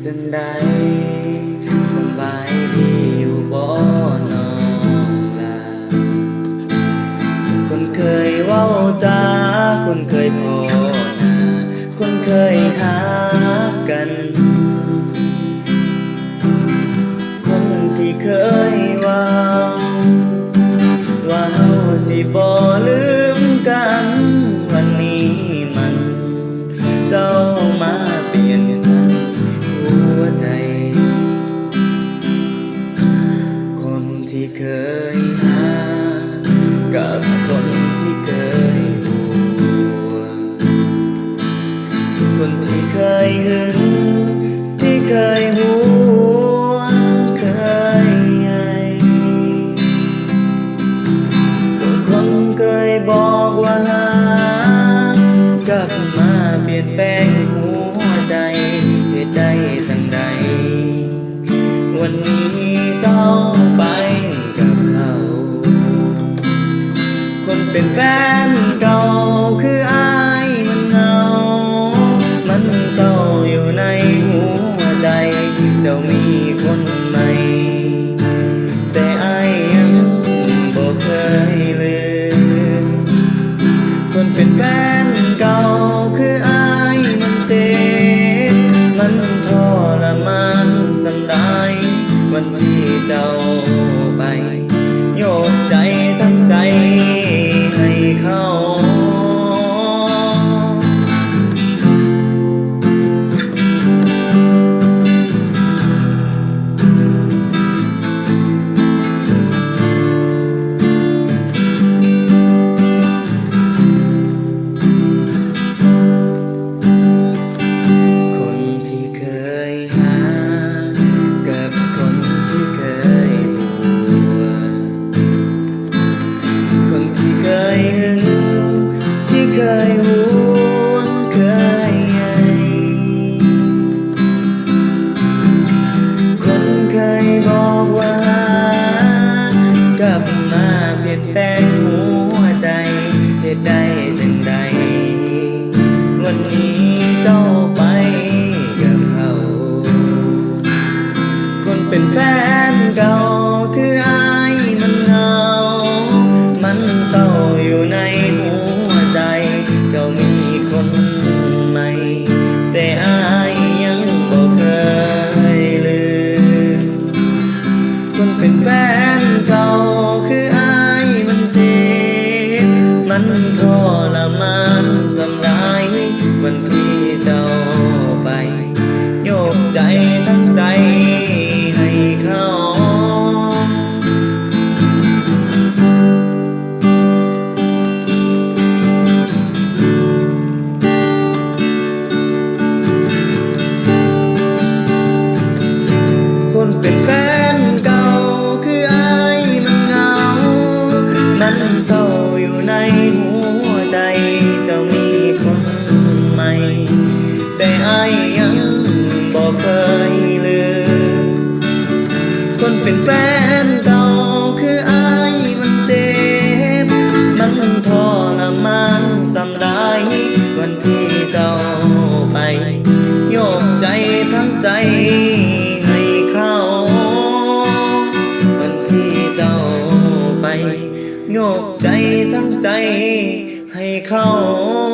ຈັ່ງໃດ ສະບາຍດີຢູ່ບໍ່ນ້ອງຫຼ້າ? ຄົນເຄີຍເວົ້າຈາ ຄົນເຄີຍພໍ້ໜ້າ ຄົນເຄີຍຮັກກັນ ຄົນທີ່ເຄີຍເວົ້າ ວ່າເຮົາຊິບໍ່ລືມກັນ ວັນນີ້ມັນ ເຈົ້າມາປ່ຽນພັນຫົວໃຈ ຄົນທີ່ເຄີຍຮັກ ກັບຄົນທີ່ເຄີຍຫົວງ ຄົນທີ່ເຄີຍຫຶງ ທີ່ເຄີຍຫວງ ເຄີຍໃຍ ບາງຄົນເຄີຍບອກວ່າຮັກ ກັບມາປ່ຽນແປງຫົວໃຈ ເຮັດໄດ້ຈັ່ງໃດ ວັນນີ້ເຈົ້າໄປກັບເຂົາ ຄົນເປັນແຟນເກົ່າຄືອ້າຍມັນເຫງົາ ມັນເສົ້າຢູ່ໃນຫົວໃຈ ເຈົ້າມີຄົນໃໝ່ ແຕ່ອ້າຍຍັງບໍ່ເຄີຍລືມ ຄົນເປັນແຟນເກົ່າຄືອ້າຍມັນເຈັບ ມັນທໍລະມານສ່ຳໃດ ວັນທີ່ເຈົ້າໄປ ຍົກໃຈທັງໃຈໃຫ້ເຂົາ ຄົນທີ່ເຄີຍຮັກ ກັບຄົນທີ່ເຄີຍຫົວງ ຄົນທີ່ເຄີຍຫຶງ ທີ່ເຄີຍຫວງ ເຄີຍໃຍ ຄົນເຄີຍບອກວ່າຮັກ ກັບມາປ່ຽນແປງຫົວໃຈ ເຮັດໄດ້ຈັ່ງໃດ ວັນນີ້ເຈົ້າໄປກັບເຂົາ ຄົນເປັນແຟນເກົ່າຄືອ້າຍມັນເຫງົາ ມັນເສົ້າຢູ່ໃນຫົວໃຈ ເຈົ້າມີຄົນໃໝ່ ແຕ່ອ້າຍຍັງບໍ່ເຄີຍລືມ ຄົນເປັນແຟນເກົ່າຄືອ້າຍມັນເຈັບ ມັນທໍລະມານສ່ຳໃດ ວັນທີ່ເຈົ້າໄປ ຍົກໃຈທັງໃຈໃຫ້ເຂົາ ຄົນເປັນແຟນເກົ່າຄືອ້າຍມັນເຫງົາ ມັນເສົ້າຢູ່ໃນຫົວໃຈ ເຈົ້າມີຄົນໃໝ່ ແຕ່ອ້າຍຍັງບໍ່ເຄີຍລືມ ຄົນເປັນແຟນເກົ່າຄືອ້າຍມັນເຈັບ ມັນທໍລະມານສ່ຳໃດ ວັນທີ່ເຈົ້າໄປ ຍົກໃຈທັງໃຈໃຫ້ເຂົາ ວັນທີ່ເຈົ້າໄປ ຍົກໃຈທັງໃຈໃຫ້ເຂົາ.